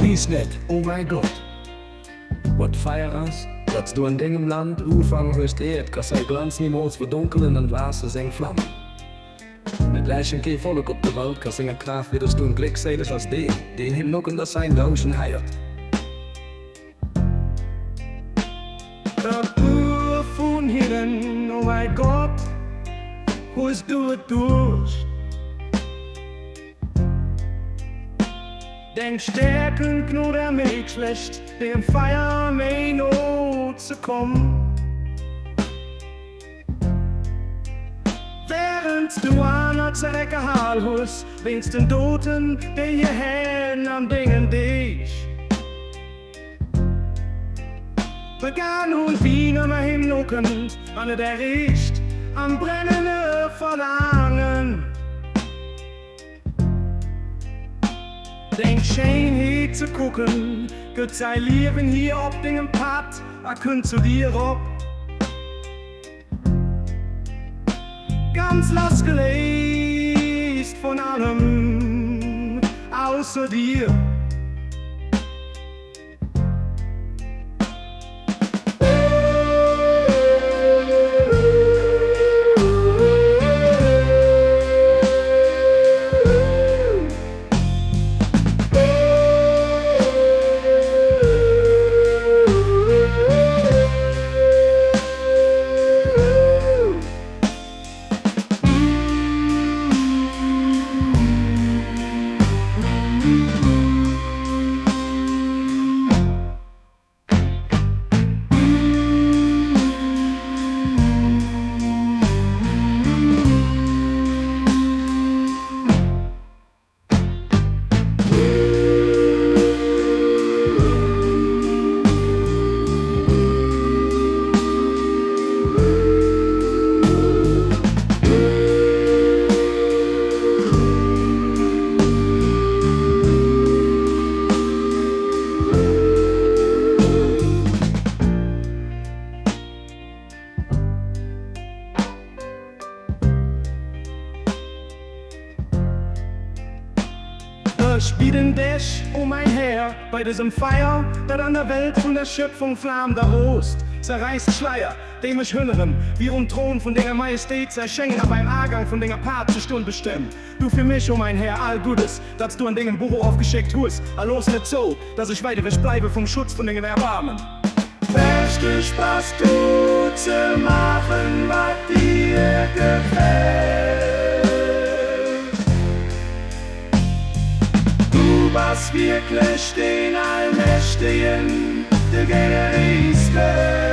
Weess net, o mäi Gott, wat d'Feier ass, dat s du an dengem Land ufaang hues, d'Äerd ka säi Glanz nimools verdonkelen an d'Waasser seng Flam net läschen. Kee Vollek op der Welt ka senger Kraaft widderstoen, gléckséileg ass deen, deen him noken, datt säin Lauschen héiert. E puer vun hinnen, o mäi Gott, hues du et duerch deng stäerkend Gnod erméiglecht, dengem Feier méi no ze kommen. Wärend s du aner zeréckgehal hues wéinst den Doten, déi hir Hänn an dengen Deeg begaan hunn, wien ëmmer him nokënnt an et erreecht am brennende Verlaangen, deng Schéinheet ze kucken, gëtt säi Liewen hier op dengem Pad a kënnt zu dir erop. Ganz lassgeléist vun allem ausser dir. Ech bidden dech, o mäin Här, bei dësem Feier, dat an der Welt vun der Schöpfung flaamt a roost, zerräiss d'Schleier, déi mech hënneren, virum Thron vun denger Majestéit z'erschéngen a beim Agang vun denger Paart ze stoen. Bestëmm du fir mech, o mäin Här, all Guddes, dat s du an dengem Buch erofgeschéckt hues, a looss net zou, dass ech wäit ewech bleiwe vum Schutz vun dengem Erbaarmen. Mächteg bass du ze maachen, wat dir gefält. Du bass wierklech deen Allmächtegen, de Geréisten.